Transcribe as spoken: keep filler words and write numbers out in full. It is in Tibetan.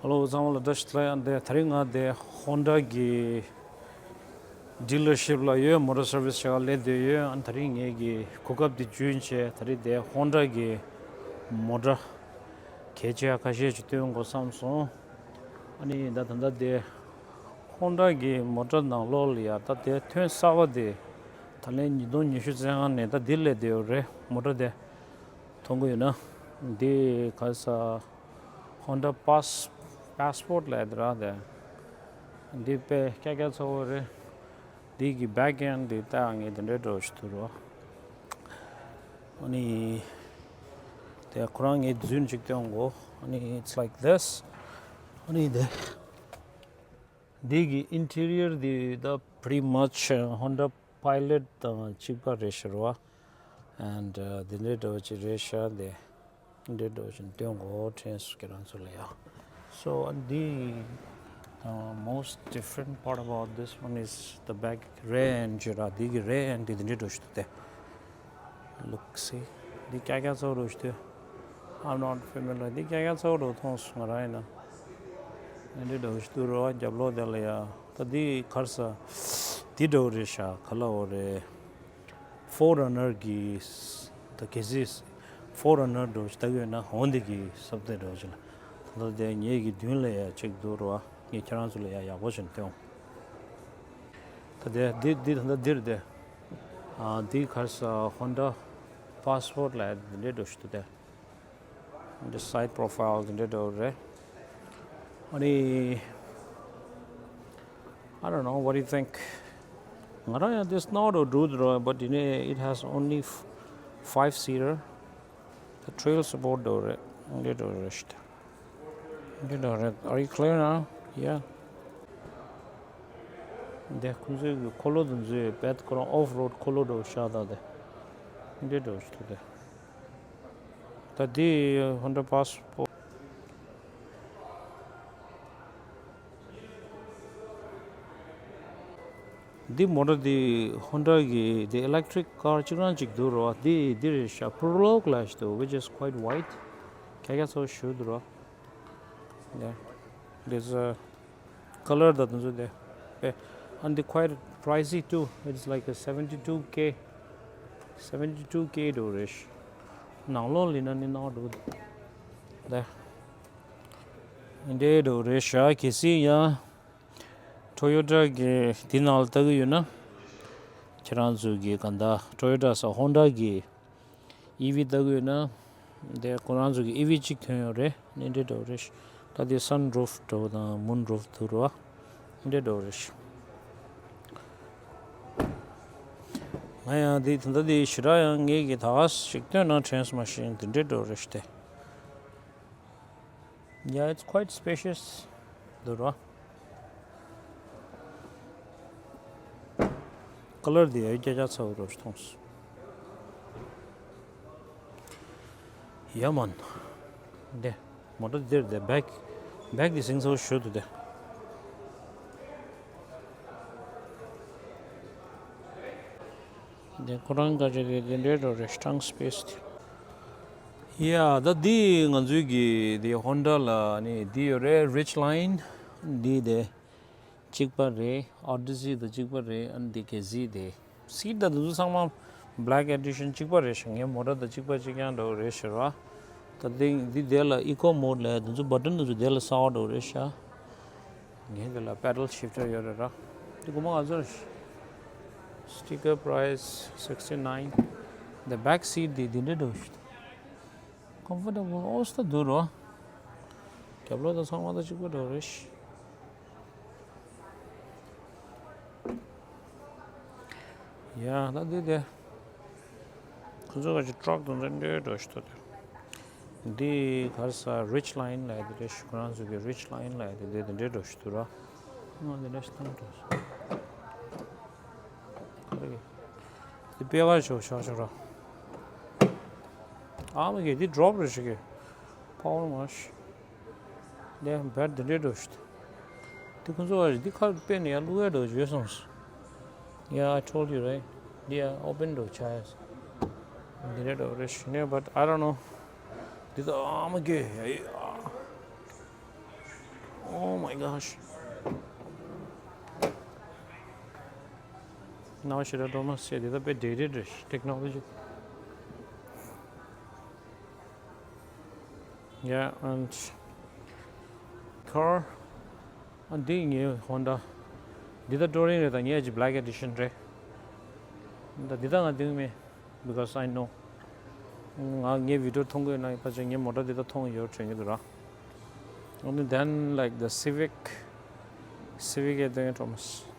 ཧེ་ལོ། ཚང་མ་ལ་བཀྲ་ཤིས་བདེ་ལེགས། ཨ་ནི་དེ་དེ་རིང་ང་དེ་ཧོན་ཌ་གི་ཌི་ལར་ཤིབ་ལ་ཡོད། མོ་ཊ་སར་བིས་བྱེད་ག་སླེབས་བསྡད་ཡོད། ཨ་ནི་དེ་རིང་ངེད་ཀྱི་གོ་སྐབས་དེ་བརྒྱུད་བྱས་དེ་རིང་དེ་ཧོན་ཌ་གི་མོ་ཊ་གལ་ཆེ་ཁ་ཤས་ཅིག་སྟོན་དགོས་བསམ་སོང་། ཨ་ནི་ད་ད་ལྟ་དེ་ཧོན་ཌ་གི་མོ་ཊ་ནང་ལོགས་ལ་ཡ་ད་དེ་ཐོན་གསར་པ་དེ་ད་ལན་ཉིས་སྟོང་ཉི་ཤུ་རྩ་ལྔ་ནས་ད་འདི་སླེབས་བསྡད་ཡོད་རེད། མོ་ཊ་དེ་མཐོང་གི་ཡོད་ན། འདི་ག་ས་ཧོན་ཌ་པཱ་སི་པཱ་སི་པོར་ཊི་ལབ་ཡ་དེ་ར་དེ། འདི་དཔེ་སྐྱ་སྐྱ་ཚ་བོ་རེད། འདི་གི་བེག་ཨེན་ཌི་འདི་ལྟ་ངས་དེ་འདྲའི་འདྲ་བོ་ཞིག་འདུག་རོ། ཨ་ནི་དེ་ཁོ་རང་ངས་རྫུན་ཅིག་སྟོན་གོ། ཨ་ནི་it's like this. ཨ་ནི་དེ་འདི་གི་ཨིན་ཊི་རི་ཡར་འདི་ད་pretty much ཧོན་ཌ་པའི་ལེཊ་དང་གཅིག་པ་རེད་ཤག་རོ། ཨེན་ཌི་འདི་འདྲའི་འདྲ་བོ་ཅིག་རེད་ཤག་དེ། འདི་འདྲ་བོ་ཅིག་སྟོན་གོ་དྲན་སོང་ཁྱེད་རང་ཚོ་ལ་ཡ། So འདི་uh, most different part about this one is the back རེད་ཨེན་ཌི་ར། འདི་གི་རེད་ཨེན་ཌི་འདི་འདྲའི་འདྲ་བོ་ཞིག་འདུག་སྟེ། Look, see. འདི་སྐྱ་སྐྱ་ཚ་བོ་འདྲ་བོ་ཞིག་འདུག I'm not familiar. འདི་སྐྱ་སྐྱ་ཚ་བོ་འདྲ་བོ་མཐོང་སོང་ང་རང་ཡིན་ན། འདི་འདྲའི་འདྲ་བོ་ཞིག་འདུག་རོ། རྒྱབ་ལོགས་དེ་ལ་ཡ། ད་འདི་ག་རེ་ཟ། འདི་འདྲ་བོ་རེད་ཤག་ག་ལ་འོ་རེད། ཕོར་ར་ནར་གྱི་ད་གལ་སྲིད་ཕོར་ར་ནར་འདྲ་བོ་ཞིག་ལྟ་གི་ཡོད་ན་ཧོན་ཌ་གི་སབ་དེ་འདྲ་བོ་ཞིག་ལ། ད་ལྟ་དེ་ངེད་ཀྱི་མདུན་ལ་ཡ་ཅིག་འདུག་རོ། ངས་ཁྱེད་རང་ཚོ་ལ་ཡ་ཡག་པོ་བྱས་ནས་སྟོན། ད་དེ་འདི་འདི་ད་ལྟ་འདིར་དེ། ཨ་འདི་ག་རེ་ཟ། ཧོན་ཌ་པཱ་སི་པོར་ཊི་ལབ་ཡ་འདི་འདྲའི་འདྲ་བོ་ཞིག་འདུག་སྟེ། འདི་སའིཌ་པོ་རོ་ཕའིལ་འདི་འདྲའི་འདྲ་བོ་རེད། ཨ་ནི། I don't know, what do you think? ང་རང་ཡང་འདི་སྣང་བ་འགྲོ་འདུག་རོ། But you know, it has only f- five seater. The trail support འདྲ་བོ་རེད། འདི་འདྲ་བོ་རེད་ཤག་འདི་འདྲ་བོ་རེད། Are you clear now? Yeah. འདི་ཁོང་ཚོའི་གི་འཁོར་ལོ་དེ་ཚོའི་བེད་ཁོ་རང་ཨོཕ་རོཌ་འཁོར་ལོ་འདྲ་བོ་ཤག་ད་དེ། འདི་འདྲ་བོ་ཞིག་འདུག་སྟེ། ད་འདི་ཧོན་ཌ་པཱ་སི་པོར་ཊི། འདི་མོ་ཊ་འདི་ཧོན་ཌ་གི་འདི་ཨི་ལེག་ཊི་རིག་ཀར་གཅིག་རང་གཅིག་འདུག་རོ། འདི་འདི་རེད་ཤག་པོ་ལོ་ལབ་ཞིག་འདུག which is quite white. ཁྱད་མཚར་ཚ་བོ་ཞིག་འདུག་རོ། Yeah. There's a color ད་དེ་ཚོ་དེ། ཨེ། And they quite pricey too. It's like a seventy-two K. Seventy-two K འདྲ་བོ་རེད་ཤག་ནང་ལོགས་ལ་ཡིན་ན་ནི་ནང་འགྲོ་དེ། འདི་འདྲའི་འདྲ་བོ་རེད་ཤག་གལ་སྲིད་ཡང་ཊོ་ཡོ་ཊ་གི་འདི་ནང་ལ་ལྟ་གི་ཡོད་ན། ཁྱེད་རང་ཚོ་གི་ག་འདྲ་ཊོ་ཡོ་ཊ་སོགས་ཧོན་ཌ་གི་ཨི་ཝི་ལྟ་གི་ཡོད་ན། དེ་ཁོ་རང་ཚོ་གི་ཨི་ཝི་གཅིག་ཐོན་ཡོད་རེད། འདི་འདྲའི་འདྲ་བོ་རེད་ཤག་ད་དེ་སན་རུཕ་འདྲ་བོ་དང་མུན་རུཕ་འདུག་རོ། འདི་འདྲའི་འདྲ་བོ་རེད་ཤག་ང་ཡང་འདི་ད་ལྟ་འདི་ཞེ་དྲག་ཡང་ངེད་ཀྱི་ད་ག་ཞིག་སྟོན་ན་དྲན་སོང་མ་ཤེས། འདི་འདྲའི་འདྲ་བོ་རེད་ཤག་སྟེ། Yeah, it's quite spacious. འདུག་རོ། ཀ་ལར་འདི་ཡང་སྐྱ་སྐྱ་ཚ་བོ་འདྲ་བོ་ཞིག་མཐོང་སོང་། Yeah man. འདི་མོ་ཊ་འདིར་འདི་བེག་བེག་འདི་ཟིང་ཚ་བོ་ཞིག་འདུག་སྟེ། འདི་ཁོ་རང་ག་ཅིག་གི་འདི་འདྲའི་འདྲ་བོ་རེད། ཊང་སི་པེ་སི་དེ། ཡ་ད་འདི་ང་ཚོའི་གི་འདི་ཧོན་ཌ་ལ་ནི་འདི་ཡོད་རེད། རིཇ་ལའིན་འདི་དེ་གཅིག་པ་རེད། ཨོ་ཌི་སི་དང་གཅིག་པ་རེད། ཨ་ནི་འདི་གལ་སྲིད་དེ་སིཊ་དང་འདི་ཚོ་ཚང་མ་བྷེ་ལེག་ཨེ་ཌི་ཤན་གཅིག་པ་རེད་ཤག་ངའི་མོ་ཊ་དང་གཅིག་པ་གཅིག་རྐྱང་འདྲ་བོ་རེད་ཤག་ར། ད་འདི་འདི་དེ་ལ་ཨི་ཀོ་མོཌ་ལ་འདི་ཚོ་བ་ཊན་འདི་ཚོ་དེ་ལ་གསར་པ་འདྲ་བོ་རེད་ཤག་ངས་འདི་ལ་པེ་ཌལ་ཤིཕ་ཊར་ཡོད་རེད་ར། འདི་སྒོར་མོ་ག་ཚོད་རེད། Sticker price sixty nine. The back seat འདི་འདི་འདྲ་འདྲ་བོ་ཞིག་འདུག་ཀོམ་ཕོར་ཊེ་བལ་ཨོ་སི་ད་འདུག་རོ། རྒྱབ་ལོགས་དང་ཚང་མ་ད་གཅིག་པ་འདྲ་བོ་རེད་ཤག་ཡ་ད་འདི་དེ། ཁོ་ཚོ་ག་ཅིག་ཊག་དང་འདི་འདྲའི་འདྲ་ཞིག་འདུག་སྟེ། འདི་ག་རེ་ཟ། རིཇ་ལའིན་ལབ་ཡ་དེ་རེད་ཤག་ཁོ་རང་ཚོ་གི་རིཇ་ལའིན་ལབ་ཡ་དེ་འདི་འདི་འདྲའི་འདྲ་ཞིག་འདུག་ར། ང་འདི་འདྲ་ཞིག་བཏང་འགྲོ། ག་རེ་གི། འདི་པེ་ལ་ཞོག་ཤག་ཤོག་ར། ཨ་མ་གི་འདི་ཌོབ་རེད་ཤག་གི། པ་ཝར་མ་ཤག་འདི་བེད་འདི་འདྲའི་འདྲ་ཞིག་འདུག་འདི་ཁོ་ཚོ་བ་འདི་ཁ་དཔེ་ནས་ཡར་བླུག་ཡ་འདྲ་བྱོས་སོང་། Yeah, I told you, right? འདི་ཡ་ཨོ་པན་འདྲ་བྱ་ཡ། འདི་འདྲ་འདྲ་རེད་ཤག་ནས། But I don't know. འདི་ད་ཨ་མ་གི་ཡ་ཡ། Oh my gosh. Now should I do my say the bit dated technology. Yeah, and car. And འདི་ངའི་Honda. འདི་ད་Touring རེད། ད་ངའི་གཅིག་Black Edition རེད། ད་འདི་ད་ང་འདོན་མེད། Because I know. ང་ངའི་video མཐོང་གི་ཡོད་ན་ཕལ་ཆེར་ངའི་མོ་ཊ་འདི་ད་མཐོང་ཡོད་དྲན་གྱི་འདུག་ར། Only then, like, the Civic. Civic ཡ་འདོན་ཡ་སྤྲོ་མོ།